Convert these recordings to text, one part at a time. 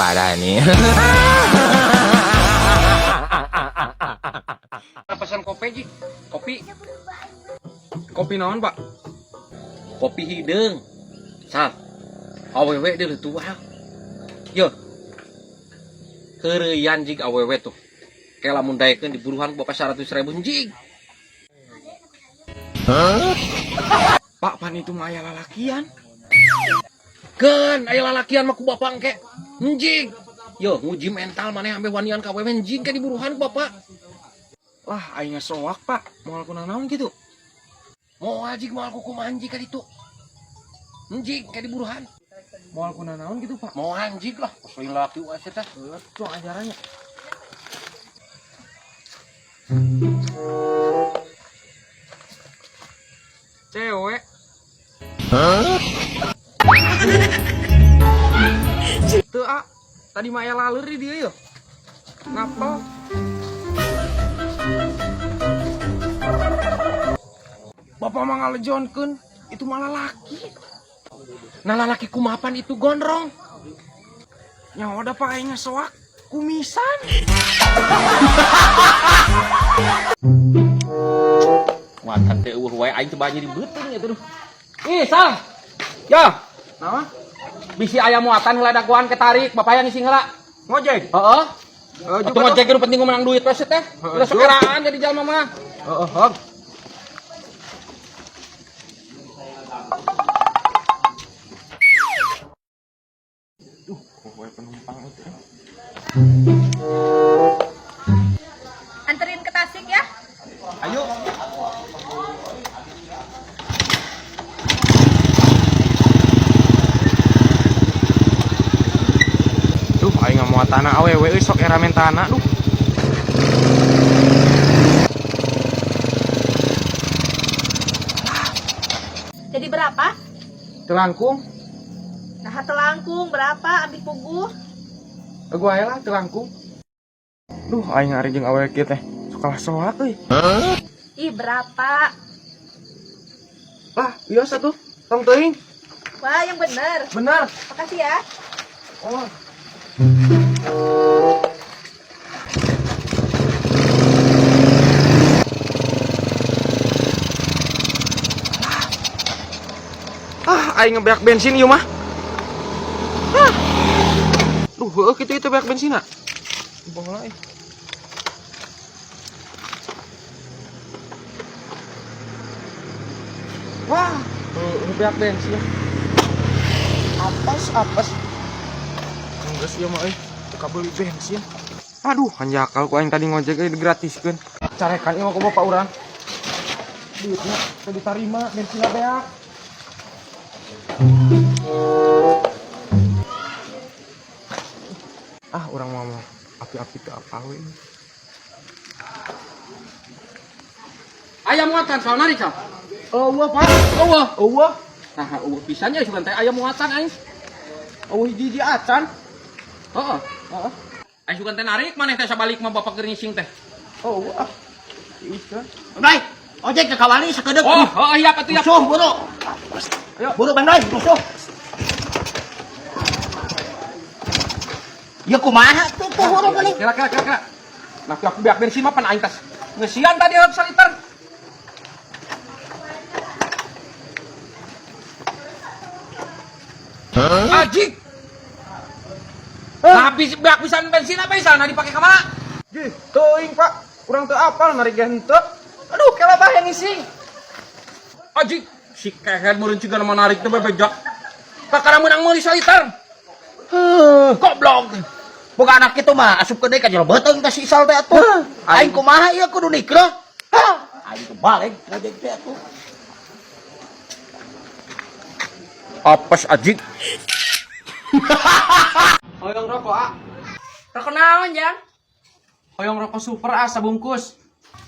Parah nih. Pesan kopi, Ji. Kopi. Kopi naon, Pak? Kopi hideung. Sal. Awewe deui tua. Yo. Heureuyan jig awewe tuh. Kayak lamun daekeun diburuhan ku bapak 100.000 jig. Pak, pan itu mah aya lalakian. Keun aya lalakian mah ku bapak engke. Jig. Yo, nguji mental maneh ambe wanian ka awewe jig ke diburuhan ku bapak. Lah, aing soak, Pak. Moal ku naon gitu. Moal jig moal kuku manji ka ditu. Jig ke diburuhan. Moal ku naon gitu, Pak. Moal jig lah, lain laki wae teh. Tuh ajarannya. Cewek. Tuh, ah. Tadi mah aya laleur di dieu yo. Ngapel. Bapak mah ngalejonkeun, itu malah laki. Nah lalaki kumapan itu gondrong. Nyawa da Pak aing soak kumisan. Muatan teh eueuh wae aing teu banyak di beuteung eta duh. Ih, Sal. Ya, Naon? Bisi aya muatan heula dagoan ketarik, bapak yang ngisi heula. Ngojek. Heeh. Heeh, Atuh ngojek ge nu penting menang duit we teh. Udah sekeraan jadi jalma mah. Heeh, hog. Duh, kowe penumpang itu. Anterin ke Tasik ya. Ayo. Duh, aing ngamuat tanah awewe euy sok era mentana duh. Jadi berapa? Telangkung. Nah, telangkung berapa? Ambil puguh. Gua ae lah telangkung. Duh, aing ari jeung awewe kieu teh. Sok kalah soak euy. Ih, berapa? Lah, biasa tuh. Tong teuing. Wah, yang bener. Benar. Makasih ya. Oh. Ah, aing ngebeak bensin ieu mah. Ah. Duh, heueuh kitu itu beak bensin ah. Bohong euy. Wah, heueuh beak bensin. Apes, apes. Geus ieu mah euy, teu kabeli bensin. Aduh, hanjakal ku aing tadi ngojek euy digratiskeun. Carekan ieu mah ku bapak urang. Duitnya teu ditarima, bensinna beak. Ah, urang mah mau api-api teu apa we. Aya muatan Sal narik Sal. Eueuh, Pak. Eueuh. Eueuh. Nah, eueuh pisan nya sugan teh aya muatan aing. Eueuh hiji-hiji acan. Heeh. Heeh. Aing sugan teh narik maneh teh sabalik mah bapak keur ngising teh. Oh, ah. Ieu Bang, ojek ke kawali sakedeuk. Oh, heeh iya atuh ya. Musuh buru. Ayo. Buru Bang Doy, musuh. Ya kumaha tuh tuh buru geuning. Kira kira kira kira. Nah, aku beak bensin mah pan aing tas. Ngeusian tadi harus saliter. Ajik. Nah, habis beak pisan bensin apa isal nah dipake ka mana? Jih, teuing, Pak. Urang teu apal narik ge henteu. Aduh, kela bah yang ngising. Ajik, si kehed meureun ciga nama narik teh bebeja. Kakara meunang meuli saliter. Heuh, Goblok. boga anak kitu mah asup deui ka jero beuteung teh si Isal teh atuh. Aing kumaha ieu kudu nikreuh. Hah, aing teh balik ojek teh atuh. Apes ajik. Hoyong rokok, ah. Rokok naon, Jang? Hoyong rokok super ah sabungkus.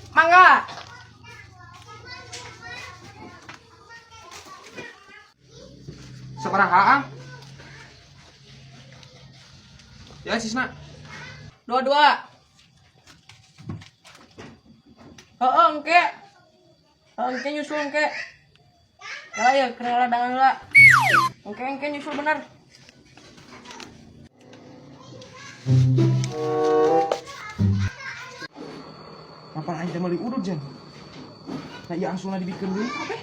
Mangga. Sabaraha ah? Ya, Sisna. Dua-dua. Heeh, engke. Heeh, engke nyusul engke. Kala ya, kena ladangan lah. Engke engke nyusul bener. Kapan aing teh meuli udut, Jen? Nah, ieu angsulna dibikeun deui kabeh.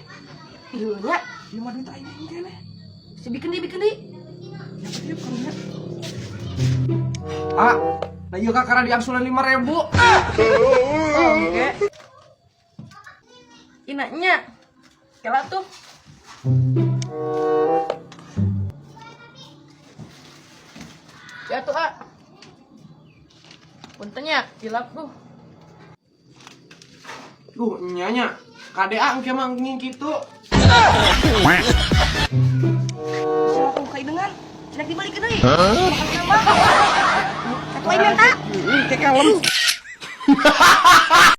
Ieu nya, Ieu mah duit aing keneh. si bikin di bikin di. Ya ieu karunya. Ah, nah ieu kakara diangsulan 5.000. Oke. Inaknya. Kela tuh. Ya tuh, ah. Puntennya, hilap tuh. Duh, nya nya. KDA engke mah nging kitu. Bisa langsung kaidengan. Cedak dibalikin deui. Makan nambah. Satu aing minta. Kayak kalem.